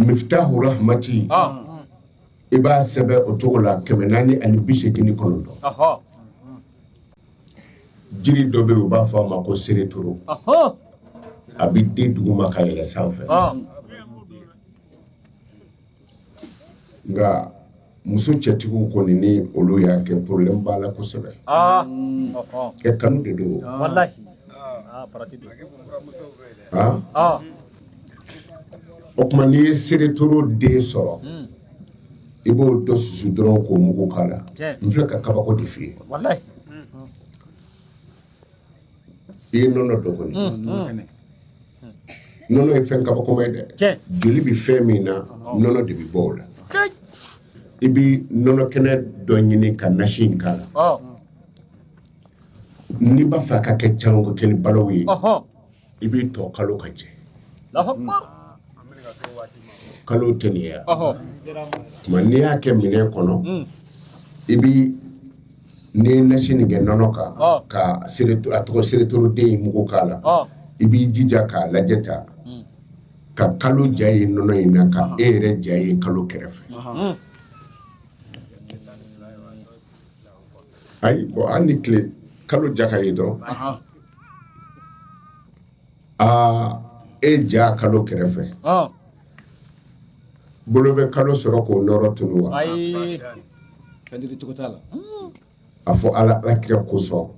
Miftahu rahmati, i b'a sɛbɛn o cogo la, 489. Jiri dɔ bɛ yen, u b'a fɔ a ma ko seretoro. A bɛ den duguma ka yɛlɛ sanfɛ, nka muso cɛtigiw kɔni, ni olu y'a kɛ, problème b'a la kosɛbɛ. Ɛ, kanu de don. Ah, o tuma n'i ye seretoro den sɔrɔ, i b'o dɔ susu dɔrɔn k'o mugu k'a la. N filɛ ka kabako de f'i ye. I ye nɔnɔ dɔ kɔni, nɔnɔ ye fɛn kabakoma ye dɛ. Joli bɛ fɛn min na, nɔnɔ de bɛ bɔ o la. I bɛ nɔnɔ kɛnɛ dɔ ɲini ka nasi in k'a la. N'i b'a fɛ a ka kɛ caronko kelen balo ye, i b'i tɔ kalo ka jɛ. Kalo tɛ nin ye tuma, n'i y'a kɛ minɛn kɔnɔ, i bɛ n'i ye nasi nin kɛ nɔnɔ kan, ka a tɔgɔ seretoroden in mugu k'a la, i b'i jija k'a lajɛ ta ka kalo ja ye nɔnɔ in na, ka e yɛrɛ ja ye kalo kɛrɛfɛ. Ayi, bon, hali ni tile kalo ja ka ye dɔrɔn, aa, e ja kalo kɛrɛfɛ, bolo bɛ kalo sɔrɔ k'o nɔrɔ tunu wa? A fɔ Ala, Ala kira kosɔn,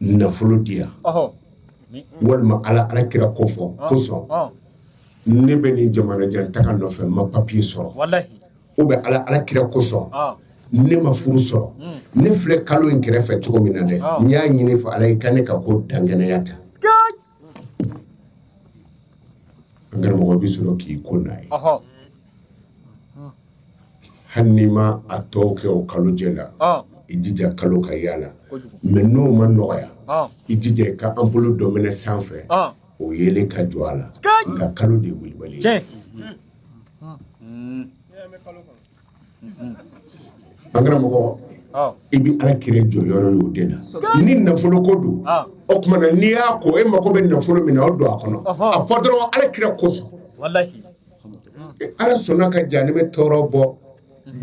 nafolo di yan, walima Ala, Ala kira kofɔ kosɔn, ne bɛ nin jamanajan taga nɔfɛ, n ma papiye sɔrɔ, ou bien Ala, Ala kira kosɔn, ne ma furu sɔrɔ. Ne filɛ kalo in kɛrɛfɛ cogo min na dɛ, n y'a ɲini fɛ Ala i ka ne ka ko dankɛnɛya ta. An karamɔgɔ bɛ sɔrɔ k'i ko n'a ye, hali n'i ma a tɔw kɛ o kalojɛ la, i jija kalo ka yala. Mais n'o ma nɔgɔya, i jija i ka an bolo dɔ minɛ sanfɛ, o yelen ka jɔ a la. Nka kalo de ye wulibali ye. An karamɔgɔ, i bɛ Ala kira jɔyɔrɔ ye o de la. Ni nafolo ko don, o tuma na n'i y'a ko e mako bɛ nafolo min na, o don a kɔnɔ, a fɔ dɔrɔn Ala kira kosɔn. Ala sɔnna ka janimɛ tɔɔrɔ bɔ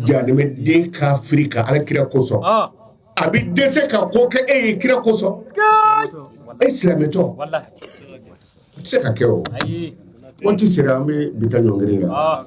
janimɛ den kafiri ka Ala kira kosɔn, a bɛ dɛsɛ ka ko kɛ e ye kira kosɔn, e silamɛtɔ tɛ se ka kɛ o. Waati sera, an bɛ bi ta ɲɔngiri la.